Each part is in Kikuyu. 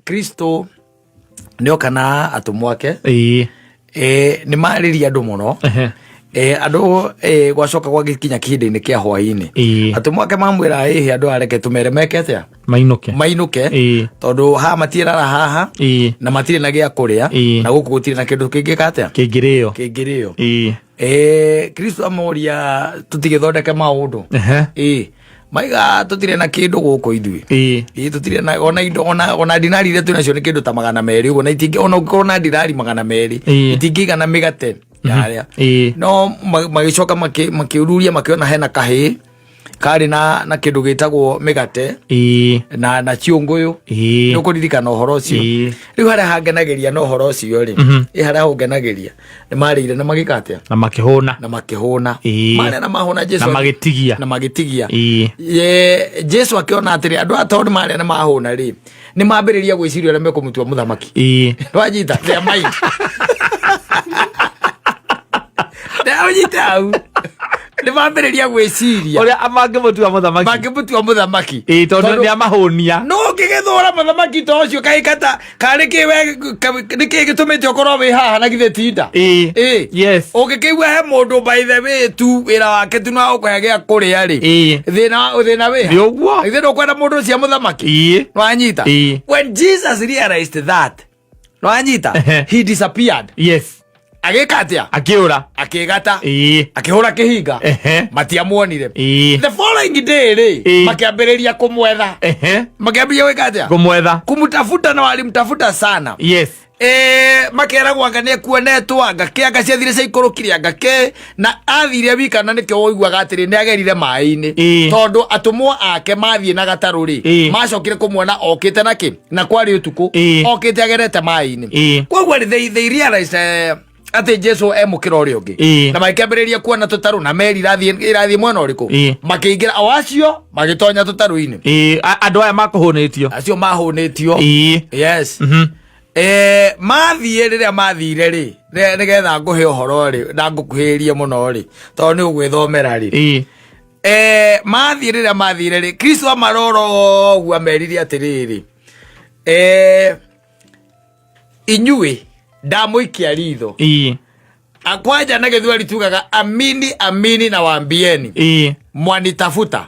Kristo nĩoka na atũmwo ake. Nĩ marĩria andũ mũno. Andũ gwacoka gwagĩkinya kĩhinda-inĩ kĩa hwaĩ-inĩ, atũmwo ake mamwĩra, ĩhĩ, andũ areke tũmere meke atĩa? Mainũke. Mainũke, tondũ haha matirara haha na matirĩ na gĩa kũrĩa, na gũkũ gũtirĩ na kĩndũ kĩngĩka atĩa? Kĩngĩrĩo. Kĩngĩrĩo. Kristo amoria, tũtigĩthondeke maũndũ. Maiga tũtirĩ na kĩndũ gũkũ ithuĩ. Tũtirĩ na ona indo, ona dinari iria twĩ nacio nĩ kĩndũ ta 200 ũguo, na itingĩ, ona ũngĩkorwo na dinari 200, itingĩigana mĩgate yarĩa. No magĩcoka makĩururia, makĩona hena kahĩĩ karĩ na kĩndũ gĩtagwo mĩgate na ciũngũyũ. Nĩ ũkũririkana ũhoro ũcio? Ĩĩ. Rĩu harĩa hangenagĩria na ũhoro ũcio rĩ, harĩa hũngenagĩria nĩ marĩire na magĩka atĩa? Na makĩhũna. Na makĩhũna. Marĩa na mahũna, Jesu Na magĩtigia. Na magĩtigia. Ye, Jesu akĩona atĩrĩ, andũ aya tondũ marĩa na mahũna rĩ, nĩ mambĩrĩria gwĩciria ũrĩa mekũmũtua mũthamaki. Wanyita thea mai ũnyite hau, nĩ mambĩrĩria gwĩciria ũrĩa mangĩmũtua mũthamaki. Mangĩmũtua mũthamaki. Tondũ nĩ amahũnia. No ũngĩgĩthũra mũthamaki ta ũcio, kaĩ kata karĩ kĩ we nĩ kĩ gĩtũmĩte ũkorwo wĩ haha na githĩ tinda? Ũngĩkĩigua he mũndũ, by the way, tu wĩra wake tu no ũkũhe gĩa kũrĩa rĩ, thĩna thĩna wĩ Nĩ ũguo. Githĩ ndũkwenda mũndũ ũcio mũthamaki? Nwanyita? When Jesus realized that, nwanyita, he disappeared. Agĩka atĩa? Akĩũra. Akĩgata. Akĩhũra kĩhinga. Matiamuonire. The following day rĩ, makĩambĩrĩria kũmwetha. Makĩambĩrĩria gwĩka atĩa? Kũmwetha. Kumtafuta, na walimtafuta sana. Makeragwo anga nĩ ekuonetwo, anga kĩ, anga ciathire ciaikũrũkire, anga kĩ, na athire wika, na nĩkĩo woiguaga atĩrĩ nĩ agerire maĩ-inĩ, tondũ atũmwo ake mathiĩ na gatarũ rĩ, macokire kũmuona okĩte na kĩ, na kwarĩ ũtukũ, okĩte agerete maĩ-inĩ. Koguo rĩ, they realized atĩ Jesu e mũkĩra ũrĩa ũngĩ, na magĩkĩambĩrĩria kuona tũtarũ na meri irathiĩ mwena ũrĩkũ. Makĩingĩra o acio, magĩtonya tũtarũ-inĩ. Andũ aya makũhũnĩtio. Acio mahũnĩtio. Yes. Mathiĩ, rĩrĩa mathire rĩ, nĩgetha ngũhe ũhoro rĩ, na ngũkuhĩrĩrie mũno rĩ, tondũ nĩ ũgwĩthomera rĩ. Mathiĩ, rĩrĩa mathire rĩ, Kristo amarora ũguo, amerire atĩrĩrĩ, inyuĩ ndamũikia ritho. Kwanja na Gĩthweri tugaga, "Amini amini na waambieni, mwanitafuta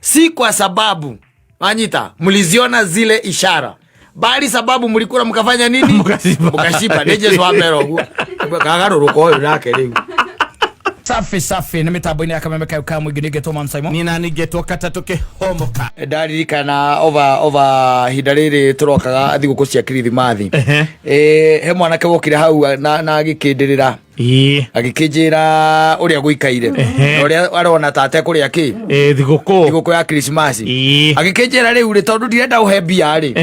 si kwa sababu wanyita mliziona zile ishara, bali sababu mlikula mkafanya nini?" Mkashiba. Mkashiba. Nĩ Jesu wamera ũguo, kagarũrũka ũyũ nake rĩu. Safi safi, nĩ mĩtambo-inĩ ya Kameme kayo ka mũingĩ, nĩngetwo Mam Simon. Nina ningĩtwo katatũ kĩhomoka. Ndaririkana over ihinda rĩrĩ tũrokaga thigũkũ cia Kirithimathi. He mwanake wokire hau na agĩkĩndĩrĩra, agĩkĩnjĩra ũrĩa gũikaire na ũrĩa arona ta atekũrĩa kĩ. Thigũkũ. Thigũkũ ya Krismasi. Agĩkĩnjĩra rĩu rĩ, tondũ ndirenda ũhe mbia rĩ,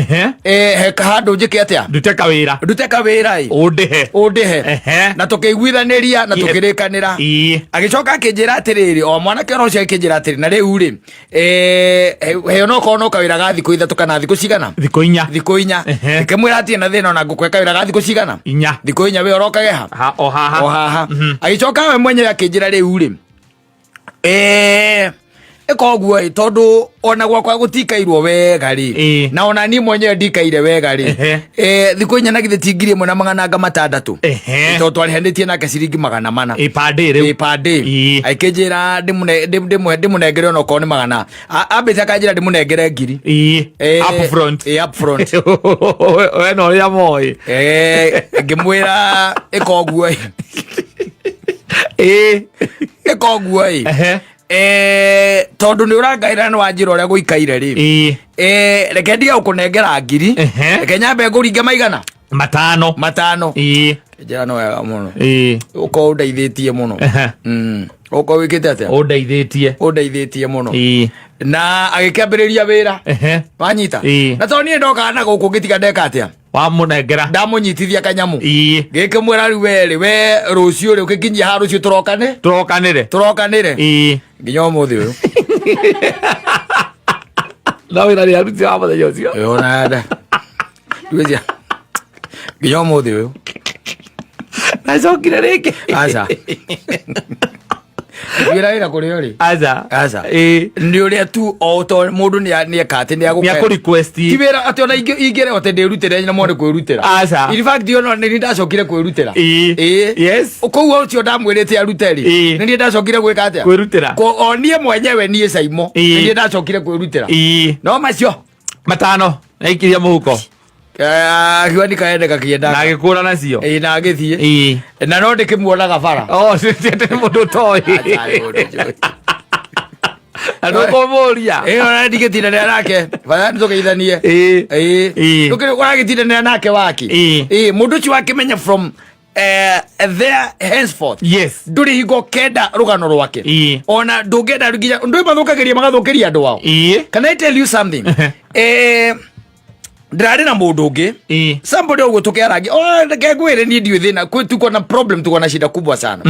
he handũ njĩke atĩa? Ndute kawĩra. Ndute kawĩra ĩ. Ũndĩhe. Ũndĩhe. Na tũkĩiguithanĩria na tũkĩrĩkanĩra. Agĩcoka akĩnjĩra atĩrĩrĩ, o mwanake ona ũcio akĩnjĩra atĩrĩ, na rĩu rĩ, he onokorwo no kawĩra ga thikũ 3 kana thikũ cigana? Thikũ 4. Thikũ 4. Ngĩmwĩra atirĩ na thĩna, ona ngũkũhe kawĩra ga thikũ cigana? 4. Thikũ 4, wĩ orokage ha? Ha, o haha. O haha. Agĩcoka we mwenyewe akĩnjĩra rĩu rĩ, ĩka ũguo ĩ, tondũ ona gwakwa gũtikairwo wega rĩ, na ona niĩ mwenyewe ndikaire wega rĩ, thikũ 4 na githĩ ti 1600? Tondũ twarĩhanĩtie nake ciringi 400. Ipandĩ rĩu. Ipandĩ. Akĩnjĩra ndĩmũnengere onokorwo nĩ magana, ambĩte akanjĩra ndĩmũnengere 1000. Up front. Up front. We na ũrĩa moĩ. Ngĩmwĩra ĩka ũguo ĩ. Ĩka ũguo ĩ. Tondũ nĩ ũrangaĩra nĩ wanjĩra ũrĩa gũikaire rĩ, reke ndige gũkũnengera 1000. Reke nyambe ngũringe maigana 5. 5. Njĩra nĩ wega mũno. Ũkorwo ũndeithĩtie mũno. Ũkorwo wĩkĩte atĩa? Ũndeithĩtie. Ũndeithĩtie mũno. Na agĩkĩambĩrĩria wĩra. Wanyita? Na tondũ niĩ ndokaga na gũkũ ngĩtiga ndeka atĩa? Wamũnengera. Ndamũnyitithia kanyamũ. Gĩkĩmwĩra rĩu we rĩ, we rũciũ rĩ, ũkĩkinyia haha rũciũ tũrokane. Tũrokanĩre. Tũrokanĩre. Nginya ũmũthĩ ũyũ. No wĩra nĩ aruti wa mũthenya ũcio. Ona nda Ndwĩcia- nginya ũmũthĩ ũyũ. Nacokire rĩngĩ? Aca. Wĩra wĩra kũrĩ ũrĩ. Aca. Aca. Ĩĩ. Nĩ ũrĩa tu o to mũndũ nĩ eka atĩ nĩ agũka. Nĩ akũ request. Ti wĩra atĩ ona ingĩrehwo atĩ ndĩrutĩre na mone kwĩrutĩra. Aca. In fact ona nĩ ndacokire kwĩrutĩra. Ĩĩ. Ĩĩ. Yes. Koguo ũcio ndamwĩrĩte arute rĩ. Ĩĩ. Nĩ niĩ ndacokire gwĩka atĩa? Kwĩrutĩra. O niĩ mwenyewe niĩ Saimo. Ĩĩ. Nĩ niĩ ndacokire kwĩrutĩra. Ĩĩ. No macio. Matano. Aikiria mũhuko. Akiuga nikaende Na kakiendaga. agĩkũra nacio. Ĩĩ na agĩthiĩ. Ĩĩ. Na no ndĩkĩmuonaga bara. Oh, nĩ mũndũ ũtoĩ. Aca, nĩ mũndũ njũĩ. Na ndũkũmũria. Ĩĩ ona ndigĩtindanĩra nake. Bara nĩtũgeithanie. Ĩĩ. Ĩĩ. Ĩĩ. Ndũkĩrĩ ũragĩtindanĩra nake waki. Ĩĩ. Ĩĩ mũndũ ũcio wakĩmenya from there henceforth. Yes. Ndũrĩ hingo kenda rũgano rwake. Ĩĩ. Ona ndũngĩenda nginya ndũĩ mathũkagĩria magathũkĩria andũ ao. Ĩĩ. Can I tell you something? Ndĩrarĩ na mũndũ ũngĩ Ĩĩ. somebody ũguo tũkĩarangia oh, reke ngwĩre niĩ ndiũĩ thĩna tuko na problem tuko na shida kubwa sana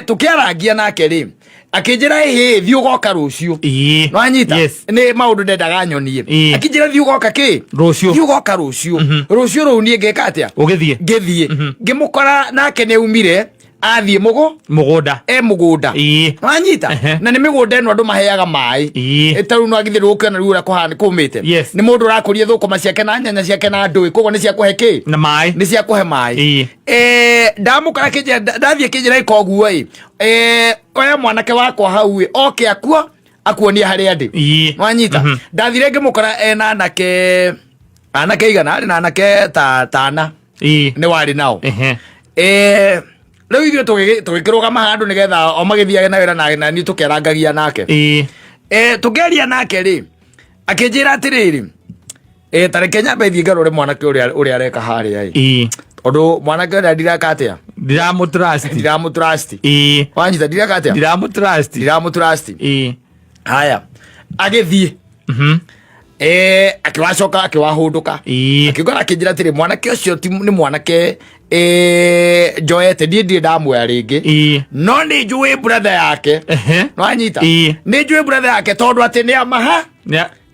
tũkĩarangia nake rĩ akĩnjĩra ĩhĩ thiĩ ũgoka rũciũ Ĩĩ. nwanyita Yes. nĩ maũndũ ndendaga nyonie Ĩĩ. akĩnjĩra thiĩ ũgoka kĩ Rũciũ. thiĩ ũgoka rũciũ rũciũ rũu niĩ ngĩka atĩa Ũgĩthiĩ. ngĩthiĩ ngĩmũkora nake nĩ aumire athiĩ mũgũ Mũgũnda. e mũgũnda Ĩĩ. wanyita Ehe. na nĩ mĩgũnda ĩno andũ maheaga maĩ Ĩĩ. ta rĩu no agithĩ rũkĩona rĩu ũrĩa kũhana kũmĩte Yes. nĩ mũndũ ũrakũria thũkũma ciake na nyanya ciake na ndũĩ koguo nĩ cia kũhe kĩ Na maĩ. nĩ cia kũhe maĩ Ĩĩ. Ndamũkora kĩnjĩra ndathiĩ kĩnjĩra ĩka ũguo ĩ oya mwanake wakwa hau ĩ oke akua akuonia harĩa ndĩ Ĩĩ. wanyita ndathire ngĩmũkora ena anake anake igana arĩ na anake ta tana Ĩĩ. nĩ warĩ nao Ehe. Rĩu ithuĩ tũgĩkĩrũgama handũ nĩgetha o magĩthiage na wĩra na niĩ tũkĩarangagia nake. Ĩĩ. Tũkĩaria nake rĩ akĩnjĩra atĩrĩrĩ ta reke nyambe thiĩ ngarore mwanake ũrĩa ũrĩa areka harĩa ĩ Ĩĩ. tondũ mwanake ũrĩa ndireka atĩa Ndiramũtrust. ndiramũtrust Ĩĩ. wanyita ndireka atĩa Ndiramũtrust. ndiramũtrust Ĩĩ. haya agĩthiĩ Akĩwacoka akĩwahũndũka Ĩĩ. akĩũka akĩnjĩra atĩrĩ mwanake ũcio nĩ mwanake njoete niĩ ndirĩ ndamuoya rĩngĩ Ĩĩ. no nĩ njũĩ brother yake Ehe. nwanyita Ĩĩ. nĩ njũĩ brother yake tondũ atĩ nĩ amaha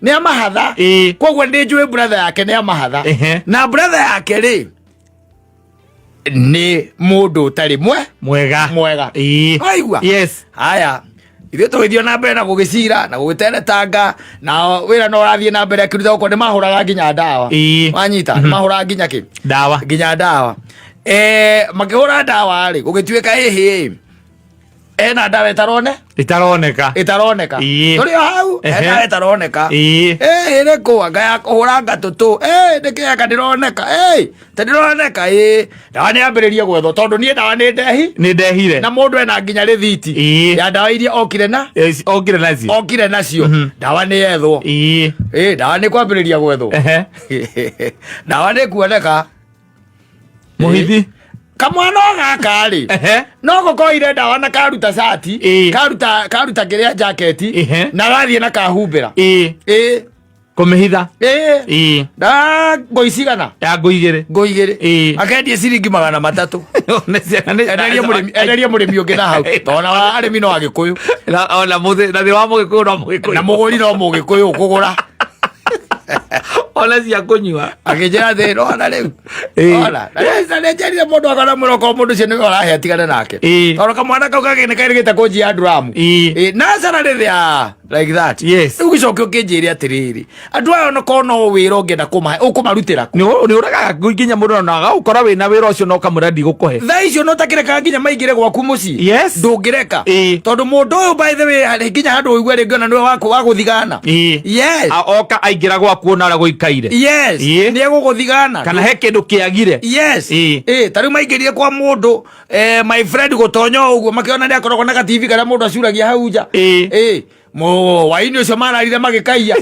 nĩ amahatha Ĩĩ. koguo nĩ njũĩ brother yake nĩ amahatha Ehe. na brother yake rĩ nĩ mũndũ ũtarĩ mwe Mwega. mwega Ĩĩ. waigua Yes. haya ithuĩ tũgĩthiĩ na mbere na gũgĩcira na gũgĩteretanga na wĩra no ũrathiĩ na mbere akĩruta gũkorwo nĩ mahũraga nginya ndawa Ĩĩ. wanyita nĩ mahũraga nginya kĩ Ndawa. nginya ndawa makĩhũra ndawa rĩ gũgĩtuĩka ĩhĩ ena ndawa ĩtarone Ĩtaroneka. ĩtaroneka Ĩĩ. tũrĩ o hau Ehe. ena ndawa ĩtaroneka Ĩĩ. ĩrĩkũ anga ya kũhũra ngatũtũ nĩkĩ anga ndĩroneka ta ndĩroneka ĩĩ ndawa nĩ yambĩrĩrie gwethwo tondũ niĩ ndawa nĩ ndehi Nĩ ndehire. na mũndũ ena nginya rĩthiti Ĩĩ. ya ndawa iria okire na Yes, Okire nacio. okire nacio ndawa nĩ yethwo Ĩĩ. ĩĩ ndawa nĩ kwambĩrĩria gwethwo Ehe. ndawa nĩ kuoneka Mũhithi. Kamwana o gaka rĩ Ehe. no gũkoire ndawa na karuta cati Ĩĩ. karuta karuta kĩrĩa jaketi Ehe. na gathiĩ na kahumbĩra Ĩĩ. ĩĩ Kũmĩhitha. Ĩĩ Ĩĩ. na ngũ icigana Ya ngũ igĩrĩ. Ngũ igĩrĩ Ĩĩ. akendie ciringi 300 Nĩ ciana nĩ- enderie mũrĩmi enderie mũrĩmi ũngĩ na hau tondũ na arĩmi no agĩkũyũ Na ona mũthĩ na thĩ wa mũgĩkũyũ no mũgĩkũyũ. Na mũgũri no mũgĩkũyũ ũkũgũra Ona cia kũnyua. Akĩnjĩra thĩ nona rĩu Ĩĩ. ona na nĩnjerire mũndũ akona mũno korwo mũndũ ũcio nĩwe ũrahe atigane nake Ĩĩ. tondũ kamwana kau kagĩ nĩ kerĩgĩte kũnjia nduramu Ĩĩ. Ĩĩ, naturally they are like that. Yes. Rĩu gĩcoke ũkĩnjĩre atĩrĩrĩ andũ aya ona korwo no wĩra ũngĩenda kũmahe ũkũmarutĩra kũ Nĩ ũragaga nginya mũndũ ona agagũkora wĩna wĩra ũcio na ũkamwĩra ndigũkũhe. Thaa icio no takĩrekaga nginya maingĩre gwaku mũciĩ Yes. ndũngĩreka Ĩĩ. tondũ mũndũ ũyũ by the way harĩ nginya handũ ũigue rĩngĩ ona nĩwe wa gũthigana. Ĩĩ. Yes. Oka aingĩra gwaku ona ũrĩa gũikaire. Yes. Ĩĩ. Nĩ egũgũthigana. Kana he kĩndũ kĩagire. Yes. Ĩĩ. Ĩĩ, ta rĩu maingĩrire kwa mũndũ my friend gũtonya o ũguo makĩona nĩ akoragwo na gatibi karĩa mũndũ acuragia hau nja. Ĩĩ. Ĩĩ mo waini ũcio mararire magĩkaiya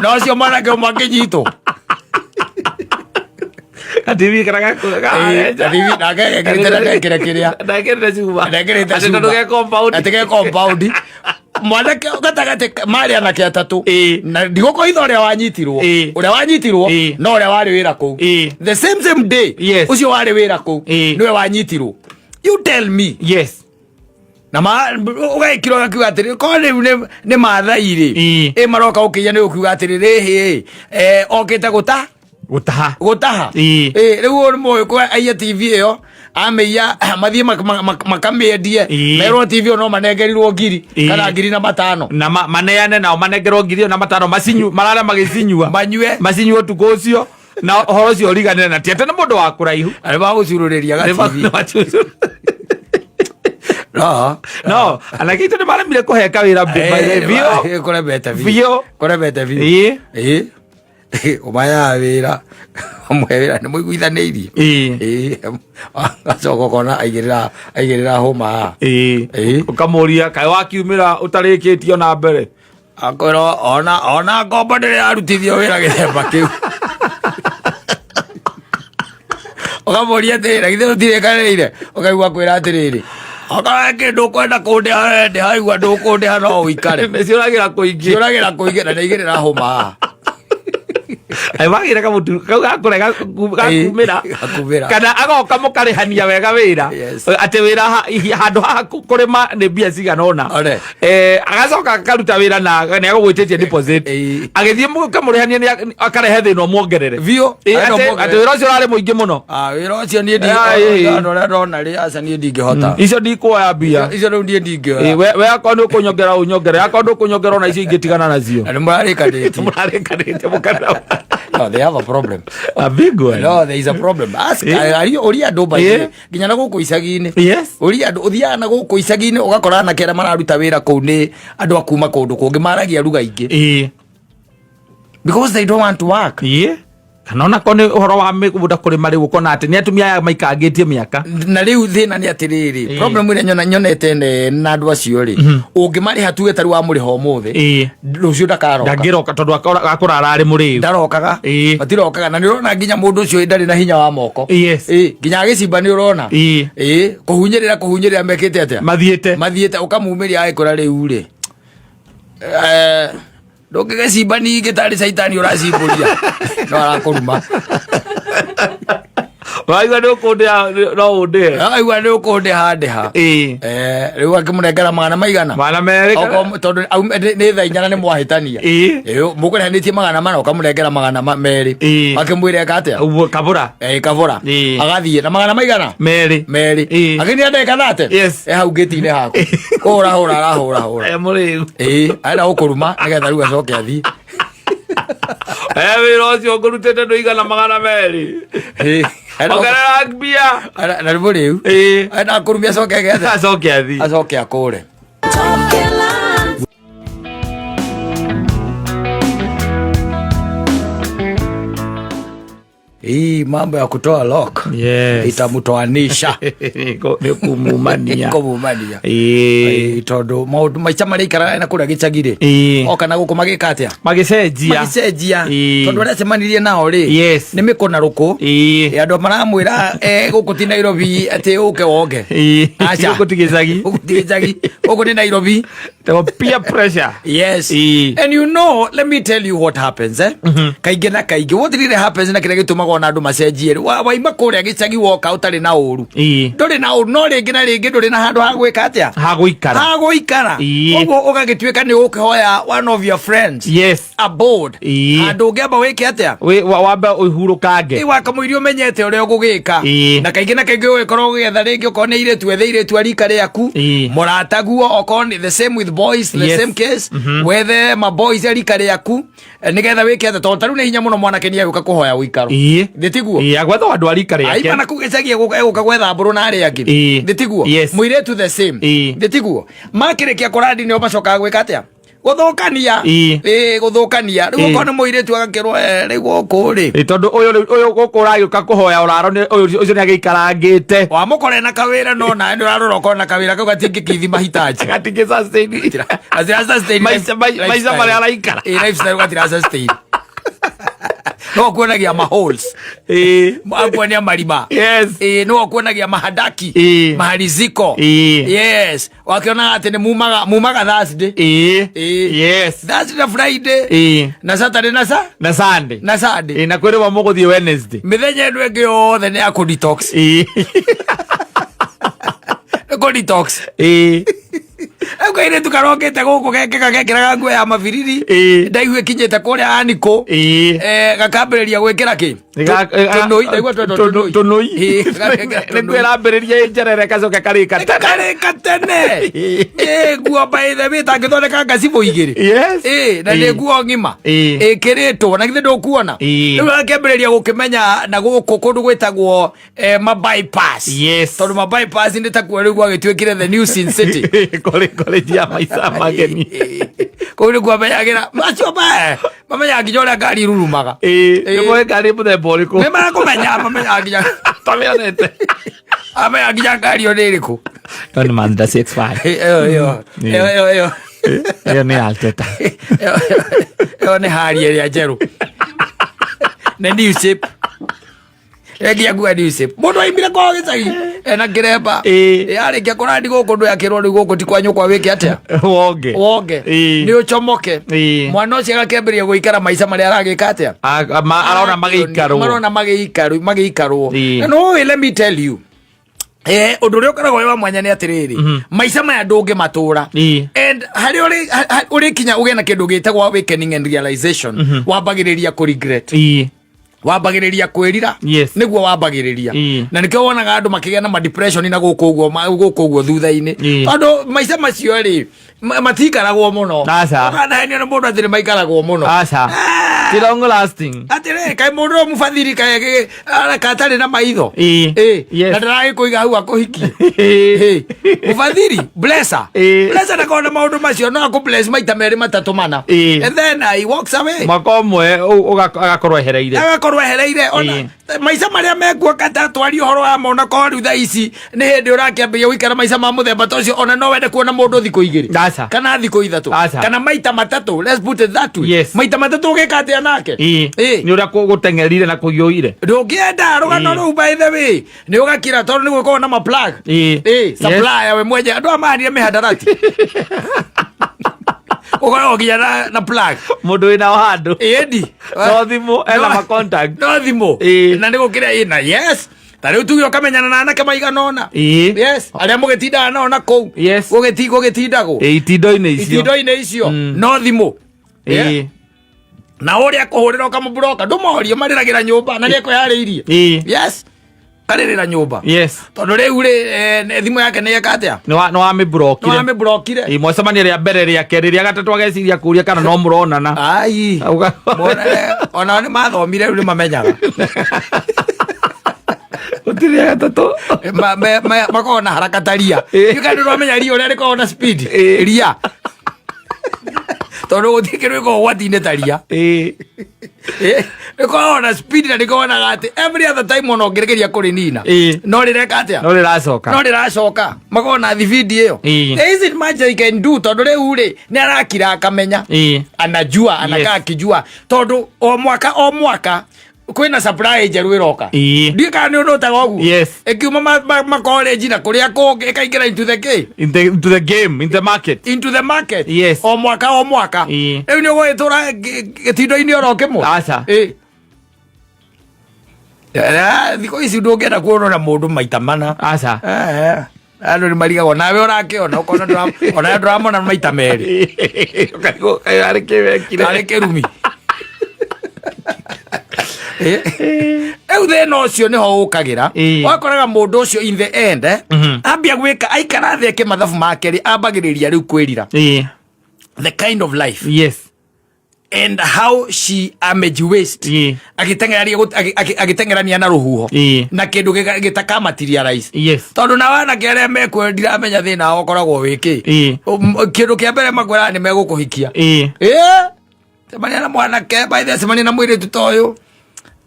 na ũcio mwanake ũmwe akĩnyitwo. Gatibi karĩa Ĩĩ, gatibi nake gekĩrĩte na ndekĩre kĩrĩa ndekĩrĩte cuma. Ndekĩrĩte Atĩ cuma. tondũ ge compound. Atĩ ge compound mwanake gatagatĩ marĩ anake atatũ Ĩĩ. Na ndigũkũhitha ũrĩa wanyitirwo Ĩĩ. ũrĩa wanyitirwo Ĩĩ. no ũrĩa warĩ wĩra kũu Ĩĩ. the same same day Yes. ũcio warĩ wĩra kũu Ĩĩ. nĩwe wanyitirwo. You tell me. Yes. Na ma ũgekirwo gakiuga atĩrĩ korwo rĩu nĩ mathai rĩ Ĩĩ. ĩ maroka ũkĩiya nĩ ũkiuga atĩrĩ rĩhĩ okĩte gũta Gũtaha. Gũtaha. Ĩĩ. Ĩ rĩu ũyũ nĩ mũĩ kwa aiya TV ĩyo. Amĩiya mathiĩ makamĩendie. Merwo TV no manengerirwo ngiri kana 5,000. Na maneane nao manengerwo 5,000 macinyu marare magĩcinyua. Manyue. Macinyue ũtukũ ũcio na ũhoro ũcio ũriganĩre, na ti atĩ nĩ mũndũ wa kũraihu. Nĩ magũcurũrĩria ga TV. No. No anake itũ nĩ maremire kũheka wĩra biũ. Kũremete biũ. Biũ. Kũremete biũ. Ĩĩ, ũmayaga wĩra, ũmwe wĩra nĩ mũiguithanĩirie. Ĩĩ, agacoka ũkona aigĩrĩra aigĩrĩra hũma haha. Ĩĩ. Ũkamũria kaĩ wakiumĩra ũtarĩkĩtio na mbere. Akwĩra ona ngombo ndĩrĩ yarutithio wĩra gĩthemba kĩu. Ũkamũria atĩrĩrĩ, na githĩ tũtirĩkanĩire? Ũkaigua akwĩra atĩrĩrĩ, okorwo he kĩndũ ũkwenda kũndĩha ndĩha, igua ndũkũndĩha no ũikare. Nĩ ciũragĩra kũingĩ. Ciũragĩra kũingĩ na nĩ aigĩrĩra hũma haha. Ai wagĩre kamũtu kau gakũrega gakumĩra. Gakumĩra. Kana agoka mũkarĩhania wega wĩra. Atĩ wĩra handũ haha kũrĩma nĩ mbia cigana ũna. Ore. Agacoka akaruta wĩra na nĩ agũgwĩtĩtie deposit. Agĩthiĩ mũkamũrĩhania nĩ akarehe thĩna ũmuongerere. Biũ. Arenda ũmuongerere. Atĩ wĩra ũcio ũrarĩ mũingĩ mũno. Ah, wĩra ũcio niĩ Ah, ĩĩ. ndona ũrĩa ndona rĩ, aca niĩ ndingĩhota. Icio ndikuoya mbia. Icio rĩu niĩ ndingĩoya. We akorwo nĩ ũkũnyongera ũnyongere, akorwo ndũkũnyongera ona icio ingĩ tigana nacio. Na nĩ mũrarĩkanĩtie. Mũrarĩkanĩtie mũkana. No, they have a problem. A big one. No, there is a problem. Ask, ũria andũ by the way, nginya na gũkũ icagi-inĩ. Ũria andũ, ũthiaga na gũkũ icagi-inĩ ũgakora anake arĩa mararuta wĩra kũu nĩ andũ a kuma kũndũ kũngĩ maragia lugha ingĩ. Because they don't want to work. Kana ona korwo nĩ ũhoro wa mĩgũnda kũrĩma rĩu ũkona atĩ nĩ atumia aya maikangĩtie mĩaka. Na rĩu thĩna nĩ atĩrĩrĩ, problem ĩrĩa nyonete nene na andũ acio rĩ, ũngĩmarĩha tuge tarĩu wamũrĩha ũmũthĩ, rũciũ ndakaroka. Ndangĩroka tondũ akora ararĩ mũrĩu. Ndarokaga. Matirokaga, na nĩ ũrona nginya mũndũ ũcio ndarĩ na hinya wa moko. Nginya agĩcimba nĩ ũrona. Kũhunyĩrĩra kũhunyĩrĩra mekĩte atĩa? Mathiĩte. Mathiĩte, ũkamumĩria agĩkwĩra rĩu rĩ, ndũngĩgĩcimba ningĩ tarĩ caitani ũracimbũria no arakũruma. Waigua nĩ ũkũndĩha no ũndĩhe. Aigua nĩ ũkũndĩha ndĩha. Rĩu akĩmũnengera magana maigana? 200. Okorwo tondũ nĩ thaa 4 na nĩ mwahĩtania. Mũkũrĩhanĩtie 400, ũkamũnengera 200. Akĩmwĩra eka atĩa? Ũguo, kabũra. Kabũra. Agathiĩ na magana maigana? Merĩ. Merĩ. Agĩthiĩ ndagĩka 30? Yes. Hau ngĩti-inĩ haku. Kũhũra hũra arahũra hũra. Mũrĩu. Arenda gũkũruma nĩgetha rĩu acoke athiĩ. Wĩra ũcio ngũrutĩte ndũigana 200. Ongerera mbia. Na nĩ mũrĩu. Arenda kũrumia acoke agethe. Acoke athiĩ. Acoke akũre. Hii mambo ya kutoa lock itamtoanisha. Nĩ kumumania. Kumumania. Tondũ maũndũ maica marĩa ikaraga na kũrĩa gĩcagi rĩ, oka na gũkũ magĩka atĩa? Magĩcenjia. Magĩcenjia. Tondũ arĩa acemanirie nao rĩ, nĩ mĩkũna rũkũ. Andũ maramwĩra, gũkũ ti Nairobi atĩ ũke wonge. Aca. Gũkũ ti gĩcagi. Gũkũ ti gĩcagi. Gũkũ nĩ Nairobi. Tagwo peer pressure. Yes. And you know, let me tell you what happens, eh? Kaingĩ na kaingĩ, what really happens na kĩrĩa gĩtũmaga ona andũ macenjie rĩ, waima kũrĩa gĩcagi woka ũtarĩ na ũru. Ndũrĩ na ũru, no rĩngĩ na rĩngĩ ndũrĩ na handũ ha gwĩka atĩa? Ha gũikara. Ha gũikara. Ũguo ũgagĩtuĩka nĩ ũkĩhoya one of your friends. Aboard. Handũ ũngĩamba wĩke atĩa? Wambe ũhurũkange. Ĩ, wakamũiria ũmenyete ũrĩa ũgũgĩka. Na kaingĩ na kaingĩ ũgĩkorwo ũgĩetha rĩngĩ okorwo nĩ airĩtu ethe airĩtu a rika rĩaku. Mũrataguo okorwo nĩ the same with boys, the same case. Wethe ma boys a rika rĩaku, nĩgetha wĩke atĩa? Tondũ ta rĩu nĩ hinya mũno mwanake nĩ agĩũka kũhoya ũikaro. Thĩ tiguo? Agwetha andũ a rika rĩake. Aima na kũu gĩcagi egũka gwetha mbũrũ na arĩa angĩ. Thĩ tiguo? Mũirĩtu the same. Thĩ tiguo? Makĩrĩkia kũrandi nĩo macokaga gwĩka atĩa? Gũthũkania. Ĩĩ, gũthũkania. Rĩu okorwo nĩ mũirĩtu agakĩrwo, rĩu gũkũ rĩ. Tondũ ũyũ rĩu, ũyũ gũkũ ũragĩũka kũhoya ũraro nĩ ũyũ ũcio nĩ agĩikarangĩte. Wamũkora na kawĩra no nawe nĩ ũrarora ũkona kawĩra kau gatingĩkĩithi mahitaji. Gatingĩ sustain. Gatira sustain Maica, maica marĩa araikara. Ĩĩ, lifestyle gatira sustain. No kuonagia ma holes. Akuonia marima. Ĩĩ, no kuonagia mahadaki. Mahariziko. Yes. Wakĩonaga atĩ nĩ mumaga Thursday. Thursday na Friday. Na Saturday na sa? Na Sunday. Na Sunday. Na kwĩrĩwa mũgũthiĩ Wednesday. Mĩthenya ĩno ĩngĩ yothe nĩ ya kũ detox. Nĩ kũ detox. Rĩu kairĩtu karokĩte gũkũ gekĩga gekĩraga nguo ya mabiriri. Ndaigua ĩkinyĩte kũrĩa Aniko. Gakambĩrĩria gwĩkĩra kĩ? Tũnũi, ndaigua twendwo tũnũi. Tũnũi. Gagekĩra nĩguo tũnũi. ĩrambĩrĩria ĩ njerere ĩgacoka ĩkarĩka tene. Karĩka tene. Nguo by the way tangĩthondeka ngacibũ igĩrĩ. Na nĩ nguo ng'ima. Ĩkĩrĩtwo na githĩ ndũkuona? Rĩu akĩambĩrĩria gũkĩmenya na gũkũ kũndũ gwĩtagwo ma bypass. Tondũ ma bypass nĩ takuo rĩu gwagĩtuĩkire the new Sin City. College ya maica mageni. Kũu nĩkuo amenyagĩra macio mamenyaga nginya ũrĩa ngari irurumaga. Nĩ moĩ ngari mũthemba ũrĩkũ. Nĩ marakũmenya, mamenyaga nginya Tamĩonete. amenyaga nginya ngari ĩyo nĩ ĩrĩkũ. Ĩyo nĩ Mazda CX-5. Ĩyo ĩyo ĩyo ĩyo ĩyo Ĩyo nĩ Alteta. Ĩyo nĩ hari ĩrĩa njerũ. Nĩ new shape. Endia nguo new shape. Mũndũ aimire kwao gĩcagi ena kĩremba. Yarĩkia kũrandi gũkũ ndũyakĩrwo rĩu gũkũ ti kwa nyũkwa wĩke atĩa? Wonge. Wonge. Nĩ ũcomoke. Mwana ũcio agakĩambĩrĩria gũikara maica marĩa aragĩka atĩa? Arona magĩikarwo. Marona magĩikarwo magĩikarwo. Na no let me tell you. Ũndũ ũrĩa ũkoragwo wĩ wa mwanya nĩ atĩrĩrĩ, maica maya ndũngĩmatũra. And harĩa ũrĩkinya ũgĩe na kĩndũ gĩtagwo awakening and realization, wambagĩrĩria kũ regret. Wambagĩrĩria kwĩrira. Nĩguo wambagĩrĩria. Na nĩkĩo wonaga andũ makĩgĩa na ma depression na gũkũ ũguo gũkũ ũguo thutha-inĩ. Tondũ maica macio rĩ matiikaragwo mũno. Aca. Ũkanahenio nĩ mũndũ atĩ nĩ maikaragwo mũno. Aca. Ti long lasting. Atĩrĩrĩ, kaĩ mũndũ ũyũ mũbathiri kaĩ areka atarĩ na maitho. Na ndaragĩkũiga hau akũhikie. Mũbathiri blesser. Blesser ndakoragwo na maũndũ macio, no akũ bless maita merĩ matatũ mana. And then he walks away. Mwaka ũmwe agakorwo ehereire. Agakorwo ehereire. Ona maica marĩa mekuo kata twari ũhoro wa mona korwo rĩu thaa ici nĩ hĩndĩ ũrakĩambĩrĩria gũikara maica ma mũthemba ta ũcio, ona no wende kuona mũndũ thikũ igĩrĩ. Aca. Kana thikũ ithatũ. Aca. Kana maita matatũ. Let's put it that way. Maita matatũ ũgĩka atĩa nake? Nĩ ũrĩa gũteng'erire na kũhiũhire. Ndũngĩenda rũgano rũu by the way. Nĩ ũgakira tondũ nĩ gũkoragwo na ma plug. Supplier we mwenye andũ aya mahandire mĩhandarati. Ũkoragwo nginya na plug. Mũndũ wĩna handũ. Ĩndi. No thimũ, ena ma contact. No thimũ. Na nĩ gũkĩra ĩna. Yes. Ta rĩu tuge ũkamenyana na anake maigana ũna. Yes. Arĩa mũgĩtindaga nao na kũu. Gũgĩtindagwo. Itindo-inĩ icio. Itindo-inĩ icio. No thimũ. Na ũrĩa akũhũrĩra ũkamũburoka, ndũmorie marĩragĩra nyũmba na nĩekwĩharĩirie. Yes. Karĩrĩra nyũmba. Tondũ rĩu rĩ, thimũ yake nĩ eka atĩa? Nĩ wamĩburokire. Nĩ wamĩburokire. Mwacemania rĩa mbere rĩa kerĩ rĩa gatatũ ageciria kũria kana no mũronana. Ai. Monane, ona nĩ mathomire rĩu nĩ mamenyaga. Gũtirĩ rĩa gatatũ. Makoragwo na haraka ta ria. Ndiũĩ kana nĩ ũramenya ria ũrĩa rĩkoragwo na speed. Ria. Tondũ gũtirĩ kĩndũ gĩkoragwo ũgwati-inĩ ta ria. Rĩkoragwo na speed na rĩkonaga atĩ every other time ona ũngĩrĩgeria kũrĩnina. No rĩreka atĩa? No rĩracoka. No rĩracoka. Makoragwo na thibindi ĩyo. There isn't much they can do tondũ rĩu rĩ nĩ arakira akamenya. Anajua, anakaa akijua. Tondũ o mwaka o mwaka kwĩna supply njerũ ĩroka. Ndiũĩ kana nĩ ũndũ ũtaga ũguo. Ĩkiuma ma college na kũrĩa kũngĩ ĩkaingĩra into the game. Into the game, in the market. Into the market. O mwaka o mwaka. Rĩu nĩ ũgũgĩtũra gĩtindo-inĩ oro kĩmwe. Aca. Thikũ ici ndũngĩenda kuonwo na mũndũ maita mana. Aca. Andũ nĩ marigagwo nawe ũrakĩona ũkona ona ndũramona maita merĩ. Ũkarigwo kaĩ arĩ kĩ wekire. Arĩ kĩrumi. Rĩu thĩna ũcio nĩho ũkagĩra. Wakoraga mũndũ ũcio in the end, ambia gwĩka aikara thĩ eke mathabu make rĩ, ambagĩrĩria rĩu kwĩrira. The kind of life. And how she amage waste. Agĩteng'erania na rũhuho. Na kĩndũ gĩtakamaterialize. Tondũ na wanake arĩa mekuo ndiramenya thĩna wao ũkoragwo wĩ kĩ. Kĩndũ kĩa mbere makwĩraga nĩ megũkũhikia. Cemania na mwanake, by the way, cemania na mũirĩtu ta ũyũ.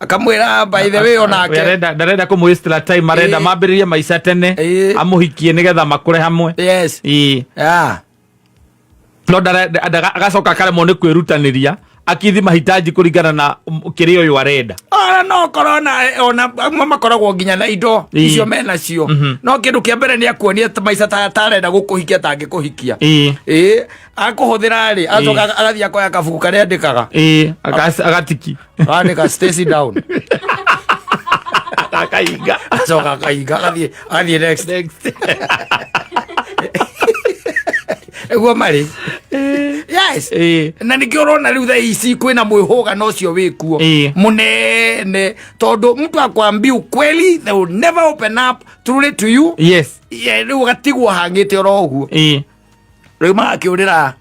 Akamwĩra by the way onake. Ndarenda kũmũ waste la time, arenda mambĩrĩrie maica tene, amũhikie nĩgetha makũre hamwe. No agacoka akaremwo nĩ kwĩrutanĩria akithi mahitaji kũringana na kĩrĩa ũyũ arenda. Ora no korwo ona amwe makoragwo nginya na indo icio menacio. No kĩndũ kĩa mbere nĩ akuonia maica ta arenda gũkũhikia ta angĩkũhikia. Akũhũthĩra rĩ, acoka agathiĩ akoya kabuku karĩa andĩkaga. Agatiki. Andĩka Stacy down. Akahinga. Acoka akahinga, agathiĩ next. Next. Nĩguo marĩ. Yes. Na nĩkĩo ũrona rĩu thaa ici kwĩna mwĩhũgano ũcio wĩkuo mũnene, tondũ mtu akwambia ukweli, they will never open up truly to you. Yeah, rĩu ũgatigwo hang'ĩte oro ũguo. Rĩu magakĩũrĩra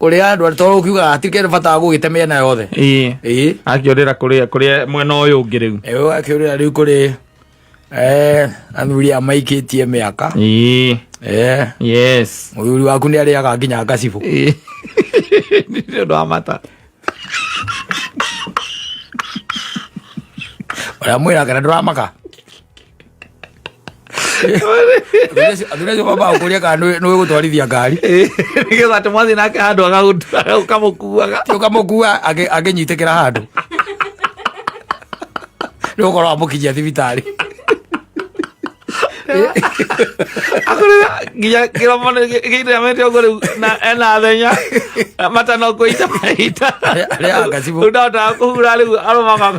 kũrĩ andũ tondũ ũkiugaga hatikĩrĩ bata wa gũgĩte mĩena yothe. Ĩĩ. Akĩũrĩra kũrĩa kũrĩa mwena ũyũ ũngĩ rĩu. Ĩĩ, ũgakĩũrĩra rĩu kũrĩ athuri aya maikĩtie mĩaka. Mũthuri waku nĩ arĩaga nginya ngacibũ. Nĩ ũndũ wa mata. Ũrĩa mwĩra kana ndũramaka. Athuri acio mambaga gũkũria kana nĩ gũtwarithia ngari. Nĩgetha atĩ mwathiĩ nake handũ ũkamũkuaga. Ti ũkamũkua akĩnyitĩkĩra handũ. Nĩ gũkorwo amũkinyia thibitarĩ. Akorera nginya kĩromo gĩiramete ũguo rĩu na ena thenya mata no kũita maita. Arĩaga ngacibũ. Rĩu ndahotaga kũhura rĩu arũmaga.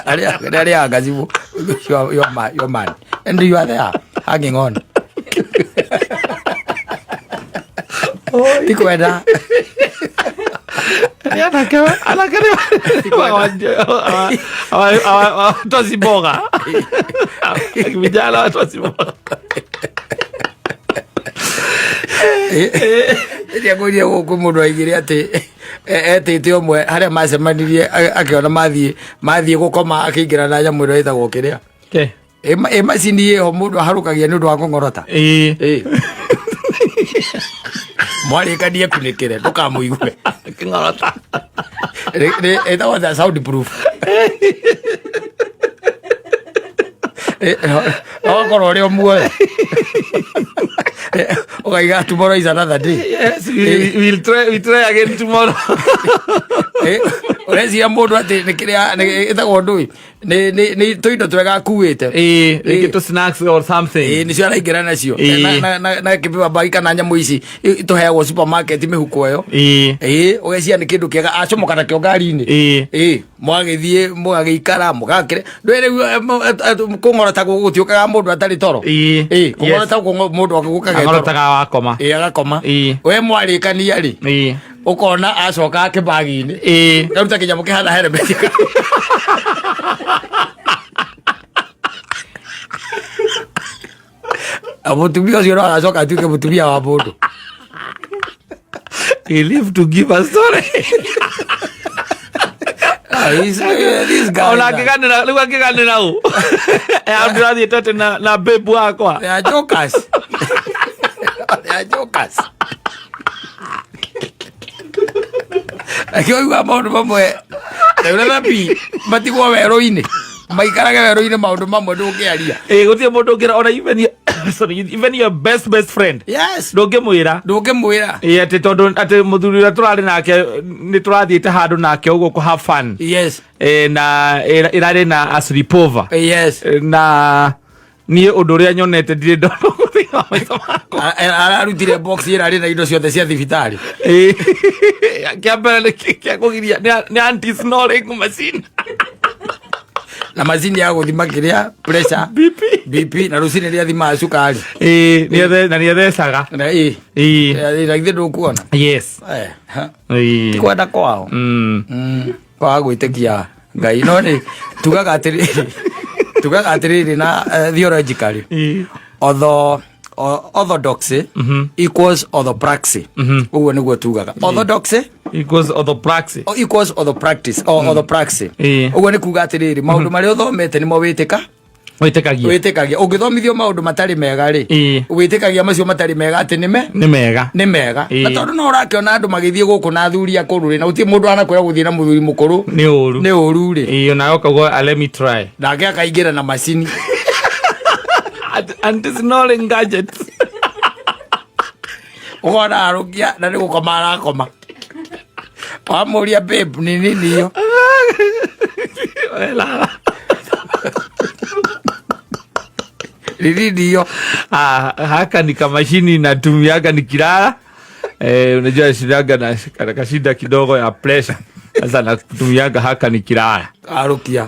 Arĩaga ngacibũ. Your man. And you are there hanging on. Ti kwenda. Nĩ anake anake nĩ watu wasimboga vijana watu wasimboga. Ĩrĩa ngũria gũkũ mũndũ aigire atĩ etĩte ũmwe harĩa macemanirie akĩona mathiĩ gũkoma akĩingĩra na nyamũ ĩno ĩtagwo kĩrĩa. Ĩ macini ĩho mũndũ aharũkagia nĩ ũndũ wa kũng'orota. Mwarĩkanie kunĩkĩre ndũkamũigue. Kĩng'orota. Ĩtagwo atĩa? Sound proof. Ũgakorwo ũrĩ o muoyo. Ũkaiga tomorrow is another day. Yes, we will try, we try again tomorrow. Ũreciria mũndũ atĩ nĩ kĩrĩa ĩtagwo ndũĩ nĩ tũindo twega akuĩte. Rĩngĩ tũ snacks or something. Ĩĩ, nĩcio araingĩra nacio. Na kĩbiba bagi kana nyamũ ici tũheagwo supermarket mĩhuko ĩyo. Ĩĩ, ũgeciria nĩ kĩndũ kĩega acomoka nakĩo ngari-inĩ. Ĩĩ, mwagĩthiĩ mũgagĩikara mũgakĩre ndũĩ rĩu kũng'orota gũtiũkaga mũndũ atarĩ toro. Ĩĩ, kũng'orota mũndũ gũkaga toro. Ang'orotaga wakoma. Ĩĩ, agakoma. We mwarĩkania rĩ, ũkona acoka kĩbagi-inĩ karuta kĩnyamũ kĩhana helmet. Mũtumia ũcio no agacoka atuĩke mũtumia wa mũndũ. He live to give a story. Ah, this guy Ona akĩganĩra rĩu akĩganĩra ũ handũ ndĩrathiĩte atĩ na babe wakwa. They are jokers. They are jokers. Akĩoiga maũndũ mamwe rĩu thabi matigwo werũ-inĩ maikarage werũ-inĩ maũndũ mamwe ndũngĩaria. Ĩĩ, gũtirĩ mũndũ ũngĩra ona even your, sorry, even your best best friend. Ndũngĩmwĩra. Ndũngĩmwĩra. Ĩĩ, atĩ tondũ atĩ mũthuri ũrĩa tũrarĩ nake nĩ tũrathiĩte handũ nake ũguo kũ have fun. Na ĩrarĩ na a sleepover. Na niĩ ũndũ ũrĩa nyonete ndirĩ ndona ũguo thĩinĩ wa maitho makwa. Ararutire box ĩrarĩ na indo ciothe cia thibitarĩ. Kĩa mbere nĩ kĩa kũgiria nĩ anti snoring machine. Na macini ya gũthima kĩrĩa pressure. BP. BP na rũcinĩ rĩa thimaga cukari. Ĩĩ, na nĩethecaga. Na ĩĩ. Na githĩ ndũkuona? Yes. Ha. Ti kwenda kwao. Kwaga gwĩtĩkia Ngai no nĩ tugaga atĩrĩrĩ, tugaga atĩrĩrĩ na theologically orthodoxy equals orthopraxy. Ũguo nĩguo tugaga orthodoxy equals orthopraxy. Equals orthopractice or orthopraxy. Ũguo nĩ kuga atĩrĩrĩ, maũndũ marĩa ũthomete nĩmo wĩtĩka Wĩtĩkagia. Wĩtĩkagia. Ũngĩthomithio maũndũ matarĩ mega rĩ, wĩtĩkagia macio matarĩ mega atĩ nĩ me Nĩ mega. Nĩ mega. Na tondũ no ũrakĩona andũ magĩthiĩ gũkũ na athuri akũrũ rĩ, na gũtirĩ mũndũ anakwĩra gũthiĩ na mũthuri mũkũrũ nĩ ũru. Nĩ ũru rĩ. Ĩĩ, onawe ũkauga, "Ah, let me try." Nake akaingĩra na macini. Anti snoring gadgets. Ũkona arũkia na nĩ gũkoma arakoma. Wamũria, "Babe, nĩ nini hiyo?" Lala. Nĩ nini hiyo? Ah, haka ni kamashini natumiaga nikilala. Unajua shinaga na kashinda kidogo ya pressure. Sasa natumiaga haka nikilala. Arũkia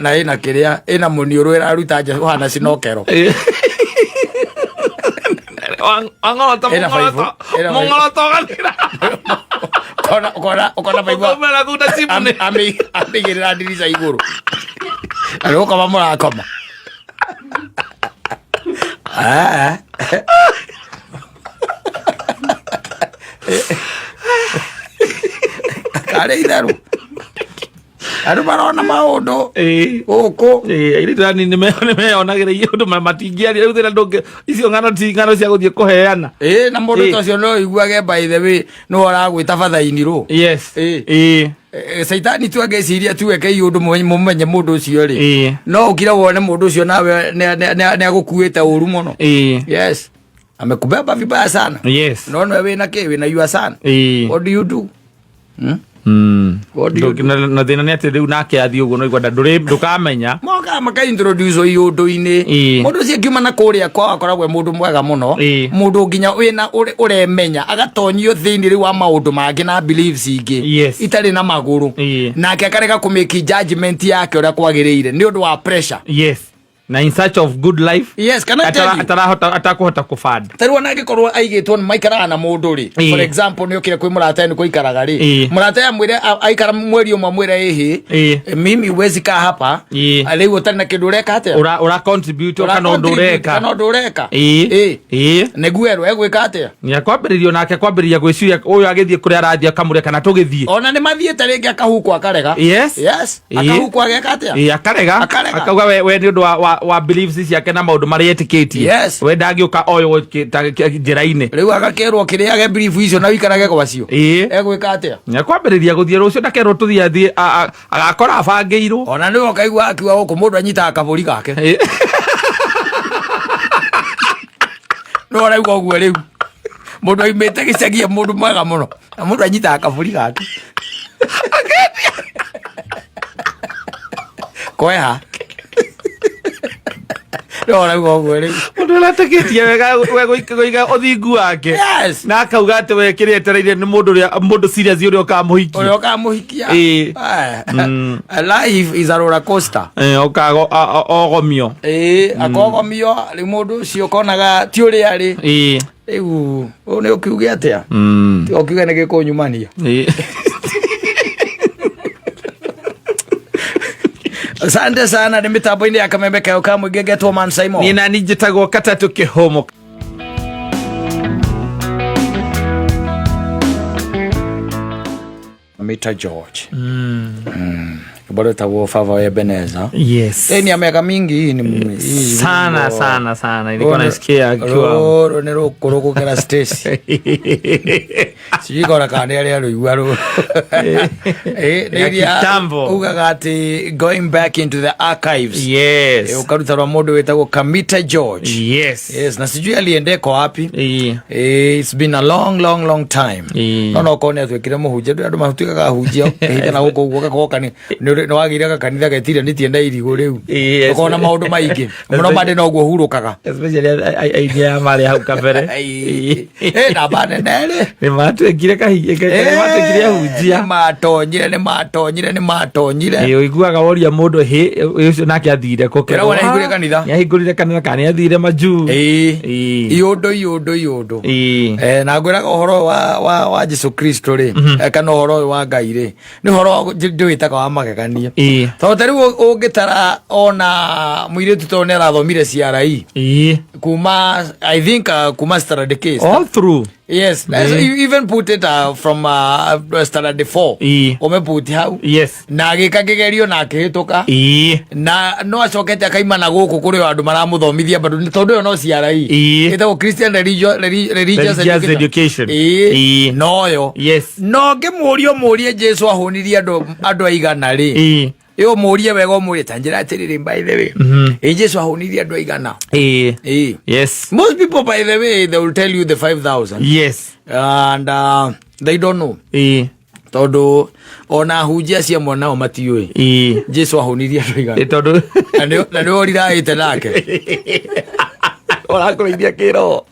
na ĩna kĩrĩa ĩna mũniũrũ ĩraruta nja ũhana cinokero. Wang'orota. Ĩna baibũ, Mũng'oroto. ĩna baibũ. Mũng'oroto ũgathira. Ũkona ũkona ũkona baibũ. Ũkaumĩra kũu na chimney. Amĩigĩrĩra ndirica igũrũ. Na nĩ gũkoma mũrakoma. Ah. Karĩ itherũ. Andũ marona maũndũ gũkũ. Ĩĩ, airĩtu anini nĩmeyonagĩra iũndũ matingĩaria rĩu thĩna ndũngĩ icio ng'ano ti ng'ano cia gũthiĩ kũheana. Ĩĩ, na mũndũ ta ũcio no ũiguage, by the way, nĩwe ũragwĩta bathaini rũ. Yes. Ĩĩ. Ĩĩ. Caitani tu angĩciria tu eke iũndũ mũmenye mũndũ ũcio rĩ, no ũkire wone mũndũ ũcio nawe nĩ agũkuĩte ũru mũno. Yes, amekubeba vibaya sana. No nĩwe wĩna kĩ, wĩna your son. What do you do? Hmm? What do you do? Na thĩna nĩ atĩ rĩu nake athiĩ ũguo no igua ndũkamenya. Mokaga makaintroduce iũndũ-inĩ. Mũndũ ũcio akiuma na kũrĩa kwao akoragwo e mũndũ mwega mũno. Mũndũ nginya wĩna ũremenya agatonyio thĩinĩ rĩu wa maũndũ mangĩ na beliefs ingĩ itarĩ na magũrũ. Nake akarega kũmake judgment yake ũrĩa kwagĩrĩire nĩ ũndũ wa pressure. Yes, na in search of good life. Yes, can I tell you? Atarahota, atakũhota kũband. Tarĩu ona angĩkorwo aigĩtwo nĩ maikaraga na mũndũ rĩ, for example, nĩ ũkire kwĩ mũrata nĩ kũikaraga rĩ, mũrata amwĩre aikara mweri ũmwe amwĩre ĩhĩ, mimi huwezi kaa hapa. Rĩu ũtarĩ na kĩndũ ũreka atĩa? Ura contribute Ũra kana ũndũ contribute ũreka. Kana ũndũ ũreka. Ĩĩ. Nĩguo erwo egwĩka atĩa? Nĩakwambĩrĩrio nake kwambĩrĩria gwĩciria ũyũ agĩthiĩ kũrĩa arathiĩ akamũrĩa kana tũgĩthiĩ. Ona nĩ mathiĩte rĩngĩ akahukwo akarega. Yes. Akahukwo ageka atĩa? Ĩĩ, akarega. Akarega. Akauga we nĩ ũndũ wa beliefs ciake na maũndũ marĩa etĩkĩtie, we ndangĩũka oywo njĩra-inĩ. Rĩu agakerwo kĩrĩage belief icio na ũikarage gwacio. Egwĩka atĩa? Nĩakwambĩrĩria gũthiĩ rũciũ, ndakerwo tũthiĩ athiĩ agakora abangĩirwo. Ona nĩwe ũkaigua akiuga gũkũ mũndũ anyitaga kabũri gake. Nĩwe ũraigua ũguo rĩu mũndũ aimĩte gĩcagi e mũndũ mwega mũno na mũndũ anyitaga kabũri gake kweha, nĩwe ũraigua ũguo rĩu. Mũndũ ũretĩkĩtie wega we kũiga ũthingu wake na akauga atĩ we kĩrĩa etereire nĩ mũndũ ũrĩa mũndũ serious ũrĩa ũkamũhikia. Ũrĩa ũkamũhikia. Life is a roller coaster. Ũkago ogomio. Ĩĩ, akogomio rĩu mũndũ ũcio ũkonaga ti ũrĩa arĩ. Rĩu ũũ nĩ ũkiuge atĩa? Tiga ũkiuge nĩ gĩkũnyumania. Asante sana, nĩ mĩtambo-inĩ ya kamembe kayo ka mũingĩ ngetwo Man Simon. Niĩ nani njĩtagwo Katatũ Kĩhũmũ. Mita George. Rwĩmbo rwĩtagwo Baba wa Ebeneza. Yes. Ni ya miaka mingi hii ni hii Sana wimbo- sana sana nilikuwa nasikia akiwa Rũrũ nĩ rũkũrũ gũkĩra Stacy. Sijui kona kana nĩ arĩa rũigua rũ. Nĩ Ya iria kitambo. ugaga atĩ going back into the archives. Ũkaruta rwa mũndũ wĩtagwo Kamita George. Yes, na sijui aliendeko wapi. It's been a long, long, long time. No no korwo nĩ atuĩkire mũhunjia, ndũ andũ matuĩkaga ahunjia ihinda na gũkũ ũguo gakorwo nĩ wagĩire gakanitha getire nĩ tienda irigũ rĩu. Ũkorwo na maũndũ maingĩ mũno mandĩ noguo hurũkaga. Especially aini aya marĩ hau kabere. Namba nene rĩ. Nĩ matuĩkire kahinda, nĩ matuĩkire ahunjia. Nĩ matonyire, nĩ matonyire, nĩ matonyire. Ũiguaga woria mũndũ hĩ ũcio nake athire kũ? Wĩragwo nĩ ahingũrire kanitha. Nĩ ahingũrire kanitha kana nĩ athire majuu. Iũndũ, iũndũ, iũndũ. Na ngwĩraga ũhoro wa Jesu Kristo rĩ, kana ũhoro ũyũ wa Ngai rĩ, nĩ ũhoro ndĩwĩtaga wa magegania. Tondũ ta rĩu ũngĩtara ona mũirĩtu tondũ nĩ arathomire CRE kuma, I think, kuma standard case All through. Yes. You even put it from standard 4. Ũmeput hau. Na agĩka kĩgerio na akĩhĩtũka. Na no acokete akaima na gũkũ kũrĩ o andũ maramũthomithia bado tondũ ĩyo no CRE. Ĩtagwo Christian Religious Religious Education. Noyo. No ngĩmũria ũmũrie Jesu ahũnirie andũ aigana rĩ, ĩ ũmũrie wega, ũmũrie ta njĩra atĩrĩrĩ, by the way, ĩ Jesu ahũnirie andũ aigana? Most people, by the way, they will tell you the 5000 and they don't know tondũ ona hunjia cia mwana nao matiũĩ Jesu ahũnirie andũ aigana. Tondũ Na nĩ ũriraĩte nake. Ũrakũrĩithia kĩroho.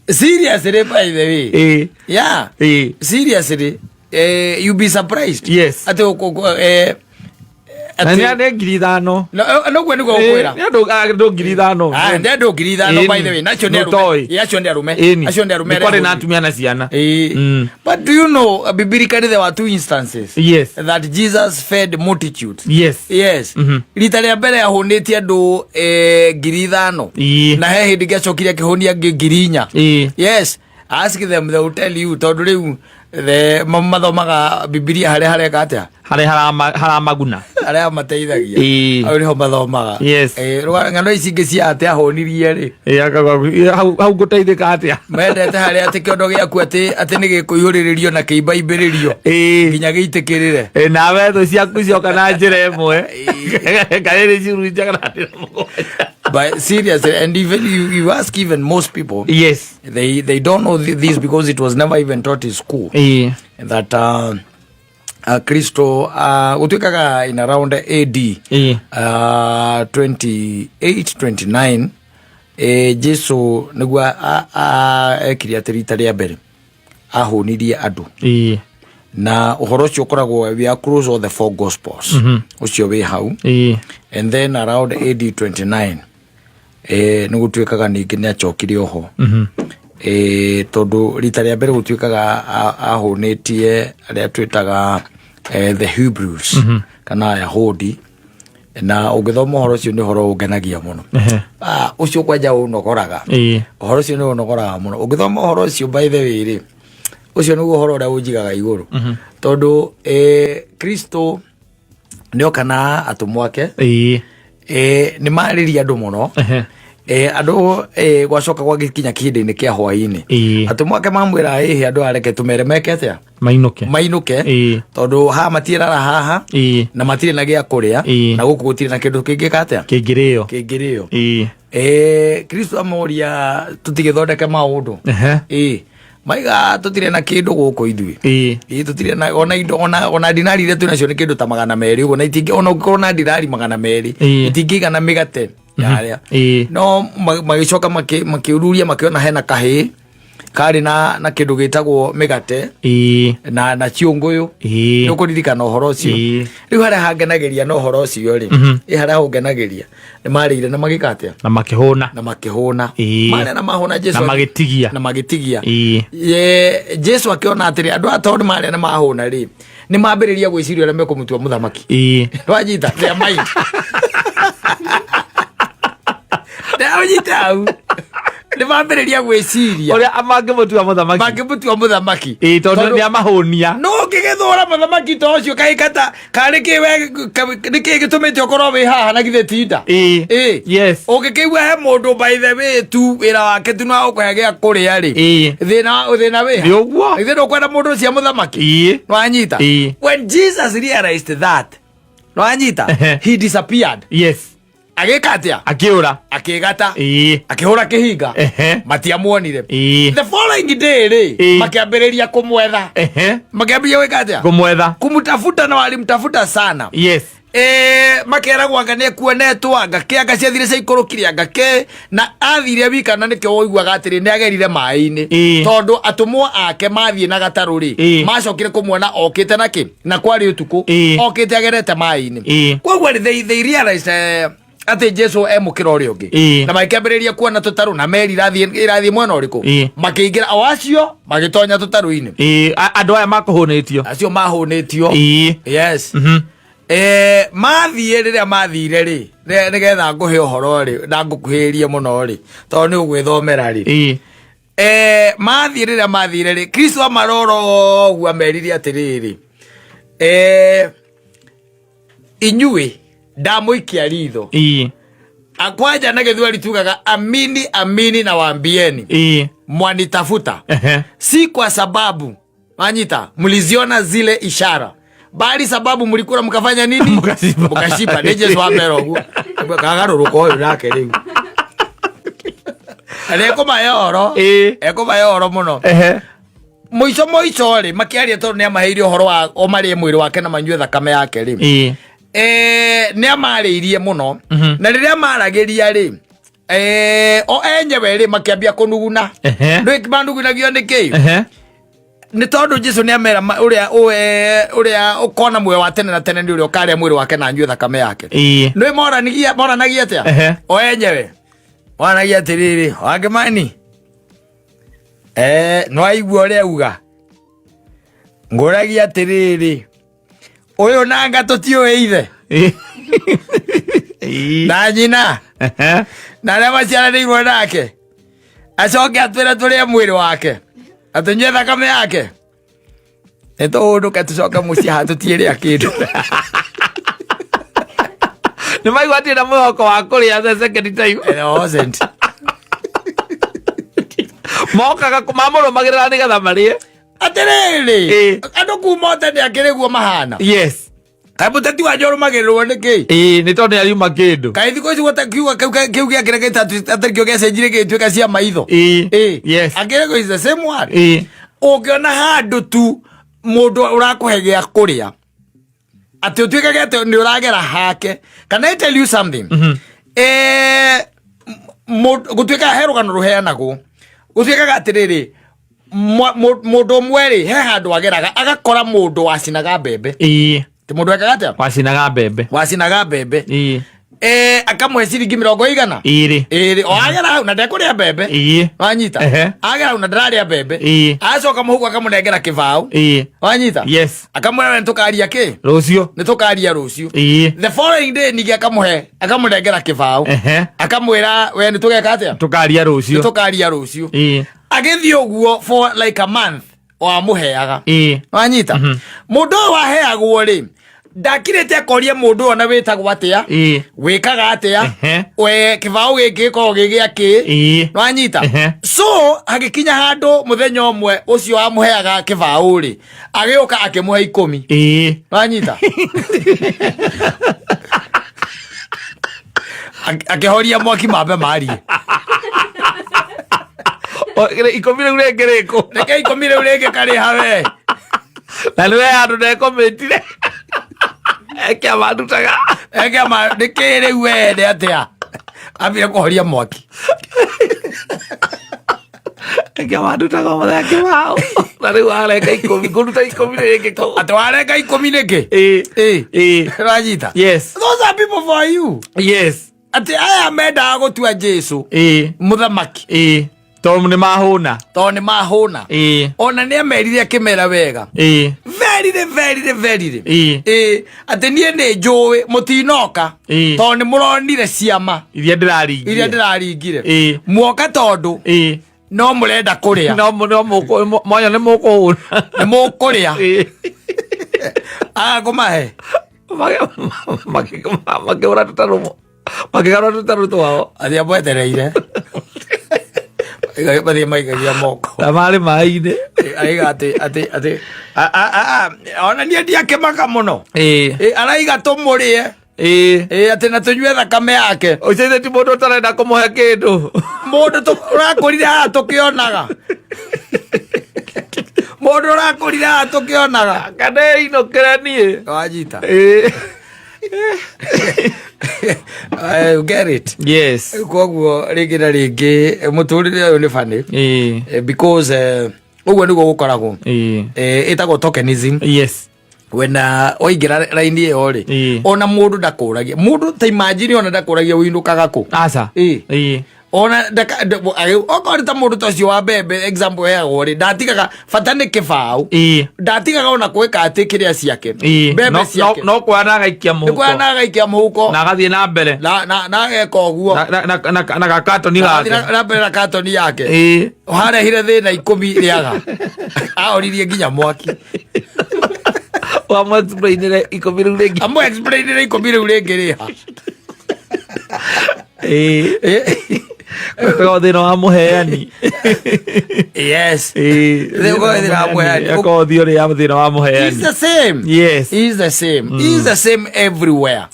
Seriously, by the way, yeah, seriously, you be surprised atĩ Na nĩ 5,000. Noguo nĩguo ũkwĩra. Nĩ andũ 5,000. Ah, nĩ andũ 5,000, by the way, na acio nĩ arũme. Ĩĩ, acio nĩ arũme. Acio nĩ arũme. Nĩ kwarĩ na atumia na ciana. Ĩĩ. But do you know, biblically there were two instances that Jesus fed multitudes. Yes. Rita rĩa mbere ahũnĩtie andũ 5,000. Na he hĩndĩ ĩngĩ acokire akĩhũnia angĩ 4,000. Yes. Ask them, they will tell you, tondũ rĩu mathomaga Bibilia harĩa hareka atĩa? Harĩa haramaguna. Harĩa mateithagia. Hau nĩho mathomaga. Ng'ano ici ingĩ cia atĩ ahũnirie rĩ. Hau hau ngũteithĩka atĩa? Mendete harĩa atĩ kĩondo gĩaku atĩ nĩ gĩkũihũrĩrĩrio na kĩimbaimbĩrĩrio nginya gĩitĩkĩrĩre. Nawe thũ ciaku cioka na njĩra ĩmwe, kana nĩ ciurunja kana njĩra mũgwanja. But seriously, and even you ask even most people, they don't know this because it was never even taught in school. That Kristo gũtuĩkaga in around AD 28 29, Jesu nĩguo ekire atĩ rita rĩa mbere ahũnirie andũ. Na ũhoro ũcio ũkoragwo we are close all the four gospels, ũcio wĩ hau. And then around AD 29, nĩ gũtuĩkaga ningĩ nĩ acokire oho, tondũ rita rĩa mbere gũtuĩkaga ahũnĩtie arĩa twĩtaga the Hebrews kana Ayahudi. Na ũngĩthoma ũhoro ũcio, nĩ ũhoro ũngenagia mũno. Ah, ũcio kwanja ũnogoraga. Ũhoro ũcio nĩ ũnogoraga mũno ũngĩthoma ũhoro ũcio. By the way rĩ, ũcio nĩguo ũhoro ũrĩa ũnjigaga igũrũ, tondũ Kristo nĩoka na atũmwo ake, nĩ marĩria andũ mũno. Andũ gwacoka gwagĩkinya kĩhĩndĩ-inĩ kĩa hwaĩ-inĩ, atũmwo ake mamwĩra, ĩhĩ, andũ areke tũmere meke atĩa? Mainũke. Mainũke, tondũ haha matirara haha na matirĩ na gĩa kũrĩa, na gũkũ gũtirĩ na kĩndũ kĩngĩka atĩa? Kĩngĩrĩo. Kĩngĩrĩo. Kristo amoria, tũtigĩthondeke maũndũ. Maiga tũtirĩ na kĩndũ gũkũ ithuĩ. Ĩĩ, tũtirĩ na ona indo, ona dinari iria twĩ nacio nĩ kĩndũ ta 200 ũguo, na itingĩ, ona ũngĩkorwo na dinari 200, itingĩigana mĩgate yarĩa. No magĩcoka makĩururia, makĩona hena kahĩĩ karĩ na kĩndũ gĩtagwo mĩgate na ciũngũyũ. Nĩ ũkũririkana ũhoro ũcio? Rĩu harĩa hangenagĩria na ũhoro ũcio rĩ, ĩ harĩa hũngenagĩria nĩ marĩire na magĩka atĩa? Na makĩhũna. Na makĩhũna. Marĩa na mahũna, Jesu na magĩtigia. Na magĩtigia. Jesu akĩona atĩrĩ, andũ aya tondũ marĩa na mahũna rĩ, nĩ mambĩrĩria gwĩciria ũrĩa mekũmũtua mũthamaki. Wanyita their mind ũnyite hau, nĩ mambĩrĩria gwĩciria ũrĩa mangĩmũtua mũthamaki. Mangĩmũtua mũthamaki. Tondũ nĩ amahũnia. No ũngĩgĩthũra mũthamaki ta ũcio, kaĩ kata karĩ kĩ we nĩ kĩ gĩtũmĩte ũkorwo wĩ haha na githĩ tinda? Ũngĩkĩigua he mũndũ, by the way, tu wĩra wake tu no ũkũhe gĩa kũrĩa rĩ, thĩna thĩna wĩ Nĩ ũguo. Githĩ ndũkwenda mũndũ ũcio mũthamaki? Nwanyita? When Jesus realized that, nwanyita, he disappeared. Agĩka atĩa? Akĩũra. Akĩgata. Akĩhũra kĩhinga. Matiamuonire. The following day rĩ, makĩambĩrĩria kũmwetha. Makĩambĩrĩria gwĩka atĩa? Kũmwetha. Kumtafuta, na walimtafuta sana. Makeragwo anga nĩ ekuonetwo, anga kĩ, anga ciathire ciaikũrũkire, anga kĩ, na athire wika, na nĩkĩo woiguaga atĩrĩ nĩ agerire maĩ-inĩ, tondũ atũmwo ake mathiĩ na gatarũ rĩ, macokire kũmuona okĩte na kĩ, na kwarĩ ũtukũ, okĩte agerete maĩ-inĩ. Koguo rĩ, they realized atĩ Jesu e mũkĩra ũrĩa ũngĩ, na magĩkĩambĩrĩria kuona tũtarũ na meri irathiĩ mwena ũrĩkũ. Makĩingĩra o acio, magĩtonya tũtarũ-inĩ. Andũ aya makũhũnĩtio. Acio mahũnĩtio. Yes. Mathiĩ, rĩrĩa mathire rĩ, nĩgetha ngũhe ũhoro rĩ, na ngũkuhĩrĩrie mũno rĩ, tondũ nĩ ũgwĩthomera rĩ. Mathiĩ, rĩrĩa mathire rĩ, Kristo amarora ũguo, amerire atĩrĩrĩ, inyuĩ ndamũikia ritho. Akwanja na Gĩthweri tugaga, "Amini amini nawaambieni, mwanitafuta si kwa sababu manyita mliziona zile ishara, bali sababu mlikula mkafanya nini? Mkashiba. Mkashiba." Nĩ Jesu wamera ũguo, kagarũrũka ũyũ nake rĩu na ekũmahe ũhoro. Ekũmahe ũhoro mũno. Mũico mũico rĩ, makĩaria, tondũ nĩ amaheire ũhoro wa o marĩe mwĩrĩ wake na manyue thakame yake rĩ, nĩ amarĩirie mũno. Na rĩrĩa maragĩria rĩ, o enyewe rĩ, makĩambia kũnuguna. Ndũĩ manugunagio nĩ kĩ? Nĩ tondũ Jesu nĩ amera ũrĩa ũrĩa ũkona muoyo wa tene na tene nĩ ũrĩa ũkarĩa mwĩrĩ wake na anyue thakame yake. Nĩ moranagia moranagia atĩa? O enyewe moranagia atĩrĩrĩ, Wangĩmani, no aigua ũrĩa auga, ngũragia atĩrĩrĩ, ũyũ nanga tũtiũĩ ithe na nyina na arĩa maciaranĩirwo nake, acoke atwĩre tũrĩe mwĩrĩ wake na tũnyue thakame yake, nĩ tũhũndũke tũcoke mũciĩ haha tũtiĩrĩa kĩndũ. Nĩ maigua atirĩ na mwĩhoko wa kũrĩa the second time. It wasn't. Mokaga mamũrũmagĩrĩra nĩgetha marĩe. Atĩrĩrĩ, andũ kuma tene akĩrĩ guo mahana. Kaĩ mũteti wanyu ũrũmagĩrĩrwo nĩ kĩ? Ĩĩ, nĩ tondũ nĩ ariuma kĩndũ. Kaĩ thikũ ici gwata kiugo kĩu gĩakĩre gĩtatũ kĩo gĩacenjire gĩgĩtuĩka cia maitho? Ĩĩ. Akĩrĩ go is the same one. Ũngĩona handũ tu mũndũ ũrakũhe gĩa kũrĩa, atĩ ũtuĩkage atĩ nĩ ũragera hake. Can I tell you something? Gũtuĩkaga he rũgano rũheanagwo, gũtuĩkaga atĩrĩrĩ, mũndũ ũmwe rĩ, he handũ ageraga agakora mũndũ wacinaga mbembe. Ti mũndũ ekaga atĩa? Wacinaga mbembe. Wacinaga mbembe. Akamũhe ciringi mĩrongo igana 2. 2. O agera hau na ndekũrĩa mbembe. Wanyita? Agera hau na ndararĩa mbembe. Acoka mũhuko akamũnengera kĩbaũ. Wanyita? Yes. Akamwĩra we nĩtũkaria kĩ? Rũciũ. Nĩtũkaria rũciũ. The following day ningĩ akamũhe, akamũnengera kĩbaũ. Akamwĩra we nĩtũgeka atĩa? Tũkaria rũciũ. Nĩtũkaria rũciũ. Agĩthiĩ ũguo for like a month o amũheaga. Wanyita? Mũndũ ũyũ waheagwo rĩ, ndakirĩte akoria mũndũ ũyũ ona wĩtagwo atĩa? Wĩkaga atĩa? We kĩbaũ gĩkĩ gĩkoragwo gĩ gĩa kĩ? Wanyita? So agĩkinya handũ mũthenya ũmwe ũcio wamũheaga kĩbaũ rĩ, agĩũka akĩmũhe 10. Wanyita? Akĩhoria mwaki mambe marie. O, 10 rĩu rĩngĩ rĩkũ? Reke 10 rĩu rĩngĩ karĩha we. Na nĩ we handũ ndekomĩtire. Eke amandutaga. Eke ama, nĩkĩ rĩu we nĩ atĩa? Ambire kũhoria mwaki. Eke amandutaga mũthenya kĩbaũ. Na rĩu arenga 10, ngũruta 10 rĩngĩ kũ? Atĩ warenga 10 nĩkĩ? Ũranyita? Yes. Those are people for you. Yes. Atĩ aya mendaga gũtua Jesu mũthamaki. Tondũ nĩ mahũna. Tondũ nĩ mahũna. Ona nĩ amerire akĩmera wega. Very, very, very. Atĩ niĩ nĩ njũĩ mũtinoka. Tondũ nĩ mũronire ciama. Iria ndĩraringire. Iria ndĩraringire. Muoka tondũ no mũrenda kũrĩa. No no mwanya nĩ mũkũhũna. Nĩ mũkũrĩa. Aga kũmahe. Makĩhũra tũtarũ. Makĩgarũra tũtarũ twao. Arĩa mwetereire. Mathiĩ maikagia moko. Na marĩ maĩ-inĩ. Aiga atĩ, atĩ, atĩ, ona niĩ ndiakĩmaka mũno. Araiga tũmũrĩe. Atĩ na tũnyue thakame yake. Ũcio ithe ti mũndũ ũtarenda kũmũhe kĩndũ. Mũndũ ũrakũrire haha tũkĩonaga. Mũndũ ũrakũrire haha tũkĩonaga. Kana ĩinũkĩre niĩ. Wanyita. You get it? Yes. Koguo rĩngĩ na rĩngĩ mũtũrĩre ũyũ nĩ funny. Because ũguo nĩguo gũkoragwo. Ĩtagwo tokenism. Yes. Wena waingĩra raini ĩyo rĩ, ona mũndũ ndakũragia. Mũndũ ta imagine ona ndakũragia ũinũkaga kũ. Aca. Ona ndaka, okorwo nĩ ta mũndũ ta ũcio wa mbembe example heagwo rĩ, ndatigaga bata nĩ kĩbaũ. Ndatigaga ona gwĩka atĩ kĩrĩa ciake. Mbembe ciake. No kuoya na agaikia Nĩ kuoya mũhuko. na agaikia mũhuko. Na agathiĩ na mbere. Na ageka ũguo. Na gakatoni Na agathiĩ gake. na mbere na katoni yake. Warehire thĩna 10 rĩaga. Ahoririe nginya mwaki. Wamũ explainire 10 rĩu rĩngĩ. Amũ explainire 10 rĩu rĩngĩ rĩha. Ũkoragwo thĩna wa mũheani. Yes. Ũkoragwo thĩna wa mũheani. Akoragwo theory ya thĩna wa mũheani. It's the same. Yes. It's the same. It's the same everywhere.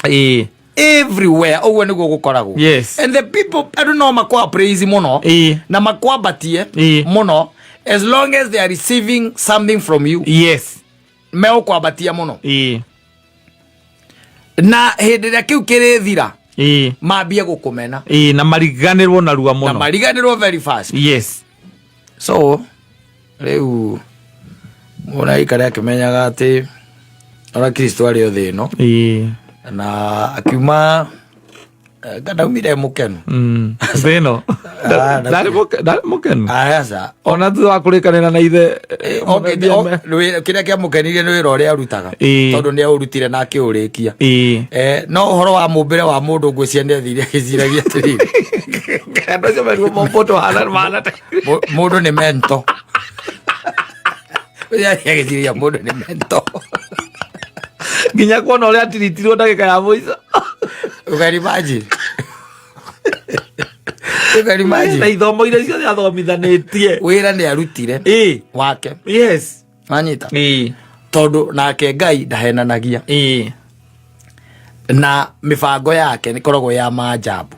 Everywhere. Ũguo nĩguo gũkoragwo. Yes. And the people, andũ no makwa praise mũno. Na makwambatie mũno as long as they are receiving something from you. Yes. Megũkwambatia mũno. Na hĩndĩ ĩrĩa kĩu kĩrĩthira, mambie gũkũmena. Na mariganĩrwo narua Na mũno. mariganĩrwo very fast. Yes. So, rĩu Mũndũ aikare akĩmenyaga atĩ ona Kristo arĩ o thĩ ĩno na akiuma kana aumire mũkenu. Thĩ ĩno. Ah, Ndarĩ mũkenu aca. Ona thutha wa kũrĩkanĩra na ithe. Okay, kĩrĩa kĩamũkenirie nĩ wĩra ũrĩa arutaga, tondũ nĩ aũrutire na akĩũrĩkia. No ũhoro wa mũmbĩre wa mũndũ, ngwĩciria nĩ athire agĩciragia atĩrĩrĩ, Andũ acio merirwo mombũtwo hana mũndũ nĩ mento. Agĩciria mũndũ nĩ mento. Nginya kuona ũrĩa atiritirwo ndagĩka ya mũico. You can imagine. You can na imagine. Ithomo iria ciothe athomithanĩtie. Wĩra nĩ arutire wake. Wanyita? Tondũ nake Ngai ndahenanagia, na mĩbango yake nĩ koragwo ya maajabu,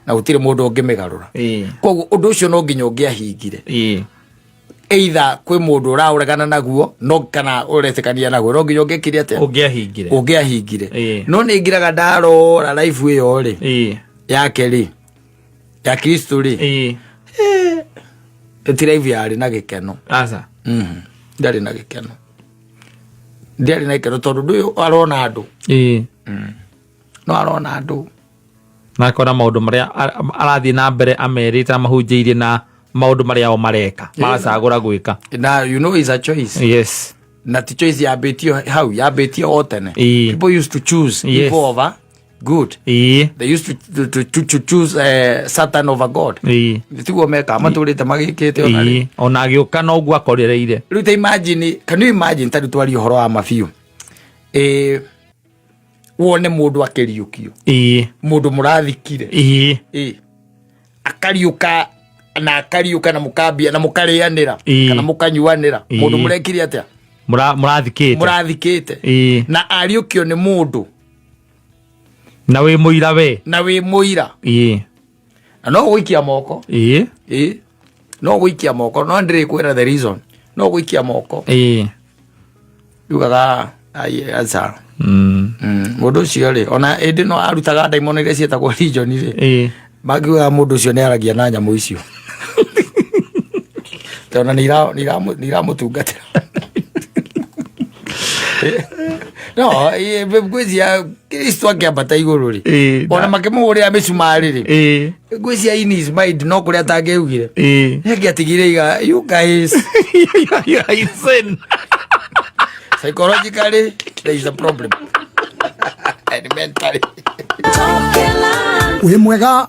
na gũtirĩ mũndũ ũngĩmĩgarũra. Koguo ũndũ ũcio no nginya ũngĩahingire, either kwĩ mũndũ ũraũregana naguo no kana ũretĩkania naguo, no nginya ũngĩkire atĩa? Ũngĩahingire. Ũngĩahingire. No nĩ ngiraga ndarora life ĩyo rĩ, yake rĩ, ya Kristo rĩ, ti life yarĩ na gĩkeno. Aca. Ndarĩ na gĩkeno, ndiarĩ na gĩkeno, tondũ ndũyũ arona andũ, no arona andũ. Na akona maũndũ marĩa arathiĩ na mbere amerite, amahunjĩirie, na maũndũ marĩa o mareka, maracagũra gwĩka. Na you know is a choice. Na ti choice yambĩtio hau, yambĩtio o tene. People used to choose evil over good. They used to choose Satan over God. Tiguo mekaga matũrĩte magĩkĩte ona rĩ. Ona agĩũka noguo akorereire. Rĩu ta imagine, can you imagine, ta rĩu twarie ũhoro wa mabiũ, wone mũndũ akĩriũkio, mũndũ mũrathikire, akariũka na akariũka na mũkambia na mũkarĩanĩra, kana mũkanyuanĩra, mũndũ mũrekire atĩa? Mũrathikĩte. Mũrathikĩte. Na ariũkio nĩ mũndũ. Na wĩ mũira we. Na wĩ mũira. Na no gũikia moko. No gũikia moko, no ndĩrĩ kwĩra the reason, no gũikia moko. Yugaga ai aca. Mũndũ ũcio rĩ, ona ĩndĩ no arutaga ndaimono iria ciĩtagwo legion rĩ, mangiugaga mũndũ ũcio nĩ aragia na nyamũ icio, tondũ nĩ iramũtungatĩra. No ngwĩcia Kristo akĩambata igũrũ rĩ, ona makĩmũhũrĩra mĩcumarĩ rĩ, ngwĩcia in his mind no kũrĩa atangĩaugire, nĩangĩatigire iga, "You guys, You are insane." Psychologically there is a problem, and mentally. Wĩ mwega.